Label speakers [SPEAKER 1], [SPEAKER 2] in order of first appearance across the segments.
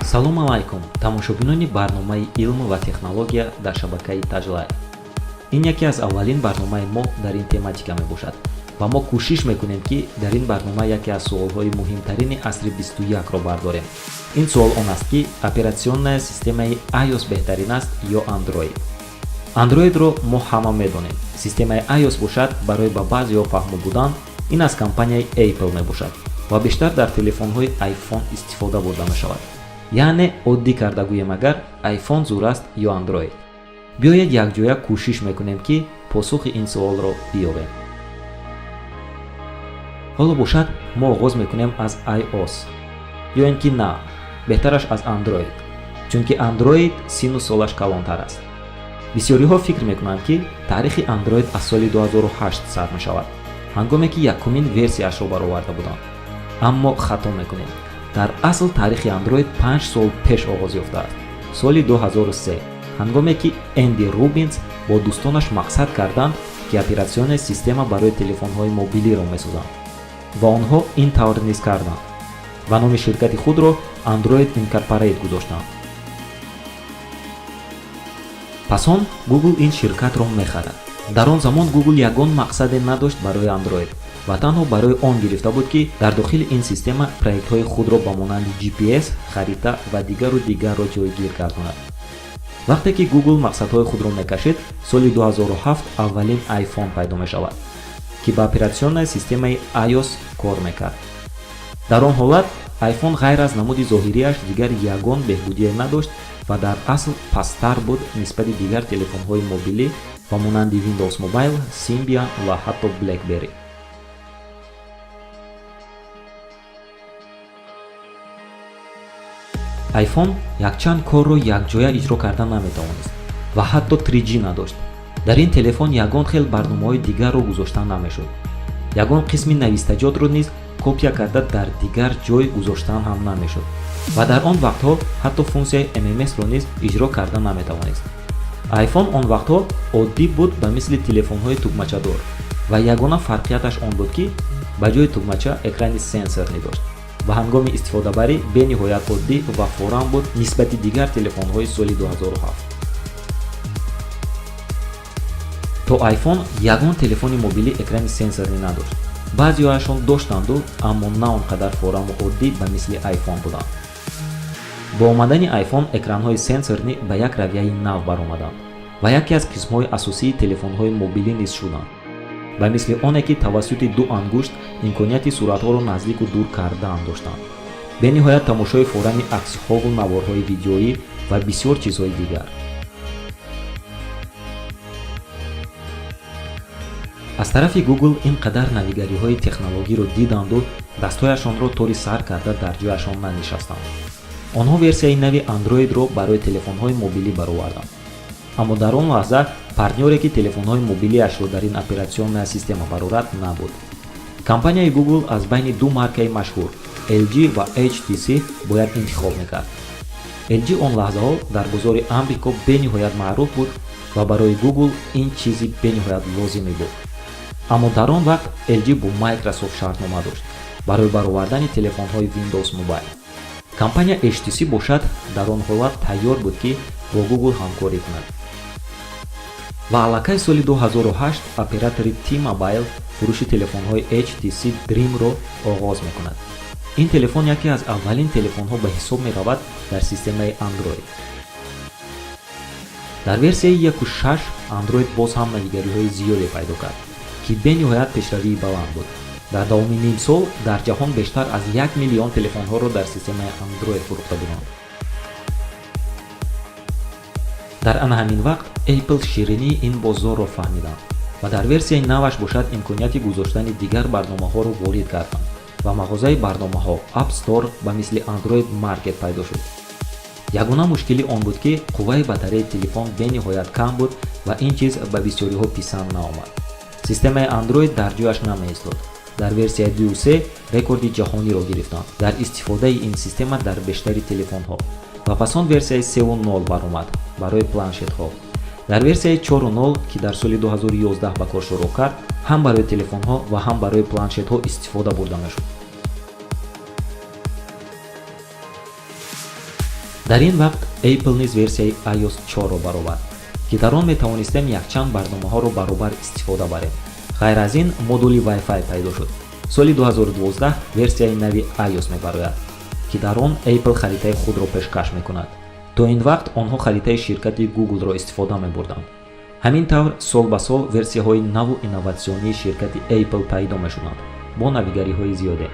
[SPEAKER 1] Салому алайкум, тамошобинони барномаи илм ва технология дар шабакаи Таҷлайф. Ин яке аз аввалин барномаи мо дар ин тематика мебошад ва мо кӯшиш мекунем, ки дар ин барнома яке аз суолҳои муҳимтарини асри 21-ро бардорем. Ин суол он аст, ки операционная системаи iOS беҳтарин аст ё Android. Андроидро мо ҳама медонем. Системаи iOS бошад, барои ба баъзеҳо фаҳмо будан, ин аз компанияи Apple мебошад ва бештар дар телефонҳои iPhone истифода бурда мешавад. Яъне оддӣ карда гӯем агар, iPhone зур аст ё Android? Биёед, якҷоя кӯшиш мекунем, ки посухи ин суолро биёбем. Ҳоло бошад, мо оғоз мекунем аз iOS, ё ин ки на, беҳтараш аз Android, чунки Android сину солаш калонтар аст. Бисёриҳо фикр мекунанд, ки таърихи Android аз соли 2008 сар мешавад, ҳангоме ки якумин версияашро бароварда буданд. Аммо хато мекунем. Дар асл таърихи Android 5 сол пеш оғоз ёфтааст, соли 2003, ҳангоме ки Энди Рубинс бо дӯстонаш мақсад карданд, ки операционная система барои телефонҳои мобилиро месозанд, ва онҳо ин тавр низ карданд ва номи ширкати худро Android Incorporate гузоштанд. Пас он Google ин ширкатро мехарад. Дар он замон Google ягон мақсаде надошт барои Android ва танҳо барои он гирифта буд, ки дар дохили ин система проектҳои худро ба монанди GPS, харита ва дигару дигарро ҷойгир гардонад. Вақте ки Google мақсадҳои худро мекашид, соли 2007 аввалин iPhone пайдо мешавад, ки ба операционная системаи iOS кор мекард. Дар он ҳолат iPhone ғайр аз намуди зоҳириаш дигар ягон беҳбудие надошт ва дар асл пасттар буд нисбати дигар телефонҳои мобилӣ ба монанди Windows Mobile, Symbian ва ҳатто BlackBerry. iPhone якчанд корро якҷоя иҷро карда наметавонист ва ҳатто 3G надошт. Дар ин телефон ягон хел барномаҳои дигарро гузошта намешуд, ягон қисми навистаҷотро низ копия карда дар дигар ҷой гузоштан ҳам намешуд ва дар он вақтҳо ҳатто функсияи MMS-ро низ иҷро карда наметавонист. iPhone он вақтҳо оддӣ буд, ба мисли телефонҳои тугмачадор, ва ягона фарқияташ он буд, ки ба ҷои тугмача экрани сенсорӣ дошт ва ҳангоми истифодабарӣ бениҳоят оддӣ ва форам буд нисбати дигар телефонҳои соли 2007. То iPhone ягон телефони мобилӣ экрани сенсорӣ надошт. Баъзеҳояшон доштанду, аммо на он қадар фораму оддӣ ба мисли iPhone буданд. Бо омадани iPhone экранҳои сенсорӣ ба як равияи нав баромаданд ва яке аз қисмҳои асосии телефонҳои мобилӣ низ шуданд, ба мисли оне ки тавассути ду ангушт имконияти суратҳоро наздику дур кардан доштанд, бениҳоят тамошои форами аксҳову наворҳои видеоӣ ва бисёр чизҳои дигар. Аз тарафи Google ин қадар навигариҳои технологиро диданду дастҳояшонро тори сар карда дар ҷояшон нанишастанд. Онҳо версияи нави Андроидро барои телефонҳои мобилӣ бароварданд, аммо дар он лаҳза партнёре, ки телефонҳои мобилиашро дар ин операционная система барорад, набуд. Компанияи Google аз байни ду маркаи машҳур, LG ва HTC, бояд интихоб мекард. LG он лаҳзаҳо дар бозори Амрико бениҳоят маъруф буд ва барои Google ин чизи бениҳоят лозимӣ буд. Аммо дар он вақт LG бо Microsoft шартнома дошт барои баровардани телефонҳои Windows Mobile. Компания HTC бошад, дар он ҳолат тайёр буд, ки бо Google ҳамкорӣ кунад, ва аллакай соли 2008 оператори T-Mobile фурӯши телефонҳои HTC Dream-ро оғоз мекунад. Ин телефон яке аз аввалин телефонҳо ба ҳисоб меравад дар системаи Android. Дар версияи 1.6 Android боз ҳам навигариҳои зиёде пайдо кард, ки бениҳоят пешравии баланд буд. Дар давоми ним сол дар ҷаҳон бештар аз 1 миллион телефонҳоро дар системаи Android фурӯхта буданд. Дар ана ҳамин вақт Apple ширинии ин бозорро фаҳмиданд ва дар версияи наваш бошад имконияти гузоштани дигар барномаҳоро ворид карданд ва мағозаи барномаҳо App Store ба мисли Android Market пайдо шуд. Ягона мушкилӣ он буд, ки қувваи батареяи телефон бениҳоят кам буд ва ин чиз ба бисёриҳо писанд наомад. Системаи Android дар ҷояш намеистод. Дар версияи 2.3 рекорди ҷаҳониро гирифтанд дар истифодаи ин система дар бештари телефонҳо ва пас он версияи 3.0 баромад барои планшетҳо. Дар версияи 4.0, ки дар соли 2011 ба кор шурӯъ кард, ҳам барои телефонҳо ва ҳам барои планшетҳо истифода бурда мешуд. Дар ин вақт Apple низ версияи iOS 4-ро баровард, ки дар он метавонистем якчанд барномаҳоро баробар истифода барем. Ғайр аз ин, модули Wi-Fi пайдо шуд. Соли 2012 версияи нави iOS мебарояд, ки дар он Apple харитаи худро пешкаш мекунад. То ин вақт онҳо харитаи ширкати Google-ро истифода мебурданд. Ҳамин тавр, сол ба сол версияҳои наву инноватсионии ширкати Apple пайдо мешуданд бо навигариҳои зиёде.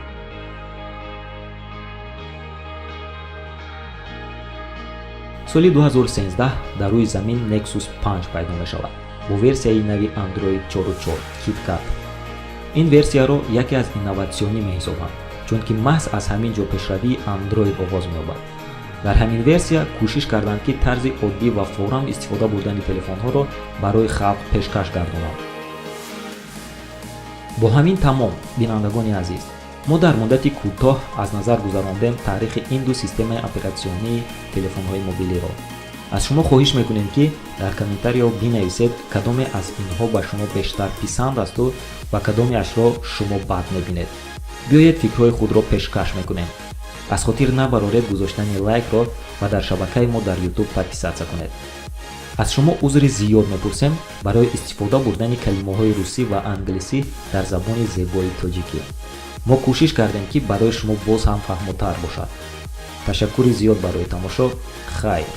[SPEAKER 1] Соли 2013 дар рӯи замин Nexus 5 пайдо мешавад бо версияи нави Android 4.4 KitKat. Ин версияро яке аз инноватсионӣ меҳисобанд, чунки маҳз аз ҳамин ҷо пешравии Android оғоз меёбад. Дар ҳамин версия кӯшиш карданд, ки тарзи оддӣ ва фавран истифода бурдани телефонҳоро барои халқ пешкаш гардонанд. Бо ҳамин тамом, бинандагони азиз, мо дар муддати кӯтоҳ аз назар гузарондем таърихи ин ду системаи оператсионии телефонҳои мобилиро. Аз шумо хоҳиш мекунем, ки дар комментариё бинависед, кадоме аз инҳо ба шумо бештар писанд асту ва кадомеашро шумо бад мебинед. Биёед, фикрҳои худро пешкаш мекунем. Аз хотир набароред гузоштани лайкро ва дар шабакаи мо дар YouTube подписаться кунед. Аз шумо узри зиёд мепурсем барои истифода бурдани калимаҳои русӣ ва англисӣ дар забони зебои тоҷикӣ. Мо кӯшиш кардем, ки барои шумо боз ҳам фаҳмотар бошад. Ташаккури зиёд барои тамошо. Хайр.